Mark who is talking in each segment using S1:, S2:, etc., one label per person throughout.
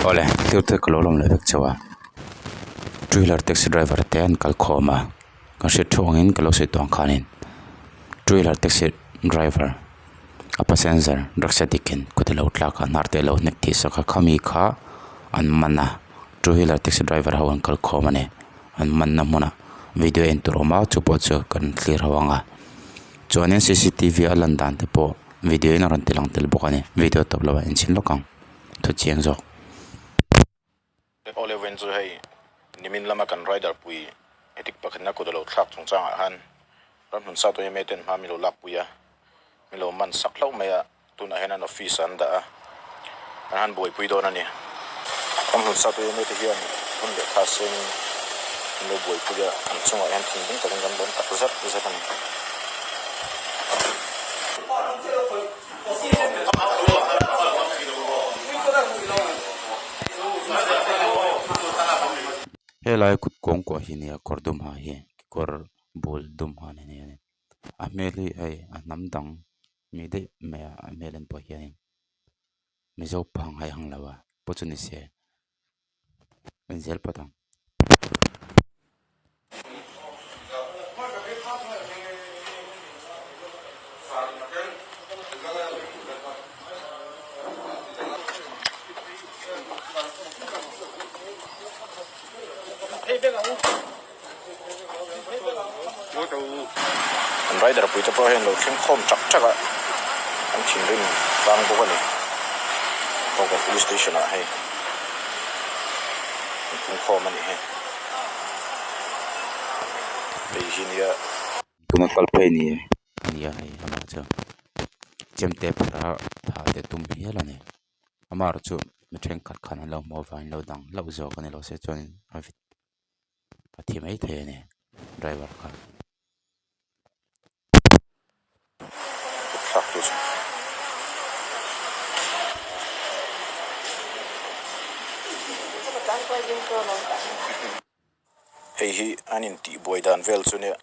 S1: Awle thil te ka lo lawm leh vek chauh a two wheeler taxi driver te an kal khawm a ka hriat thu angin ka lo sawi tawh ang khanin two wheeler taxi driver a passenger drugs addict in kut a lo tlak a hnar te a lo hnek tih sak a khami kha an man a two wheeler taxi driver ho an kal khawm a ni an man na hmunah video en tur a awm a chu pawh chu kan thlir ho ang a chuanin c c t v a lan dan te pawh video in a rawn ti lang tel bawk a ni video tawp lo ah en chhin lawk ang thu chiang zawk.
S2: Awle vawiin chu hei nimin lama kan rider pui edik pakhatna kut a lo thlak chungchangah khan ramhlun sa tawh yma ten hma min lo lakpui a, min lo man sak hlauh mai a, tunah hian an office ah an dah a, an han buaipui dawn a ni. Ramhlun sa tawh yma te hian hun leh tha sengin min lo buaipui a, an chungah hian thinlung takin kan lawm tak zet zet a ni.
S1: Helai kut kawngkuah hi nia kawr dum ha hi kawr bul dum ha ni a ni a hmel hi hei a hnam dang mi daih mai a a hmel en pawh hianin mizo pangngai ang lo a pawh chu ni se en zel phawt ang.
S2: An rider pui te pawh hian lo thleng khawm chak chak a an thinrim tlang bawk a ni Hawkawng police station ah hei an pung khawm a nih hi hei hi nia.
S1: Tuna kal phei ni a ni a hei amah chu chemte phara thah te tum hial a ni amaherawhchu mi thenkhat khan an lo hmuh avangin lo dang hlauh zawk a ni lo se chuanin a vit a thi mai thei a ni driver kha.
S2: Hei hi an intihbuai dan vel chu nia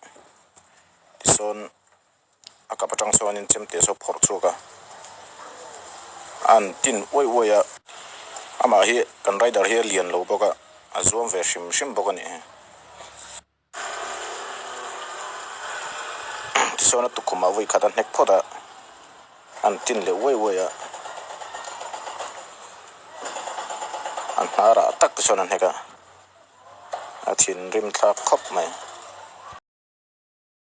S2: tisawn a kap atang chuanin chemte saw phawrh chhuak a a an tin uai uai a amah hi kan rider hi a lian lo bawk a a zuam ve hrim hrim bawk a nih hi tichuan a tukkhum ah vawi khat a hnek phawt a an tin leh uai uai a an hnar ah tak te chuan a hnek a a thinrim thlak khawp mai.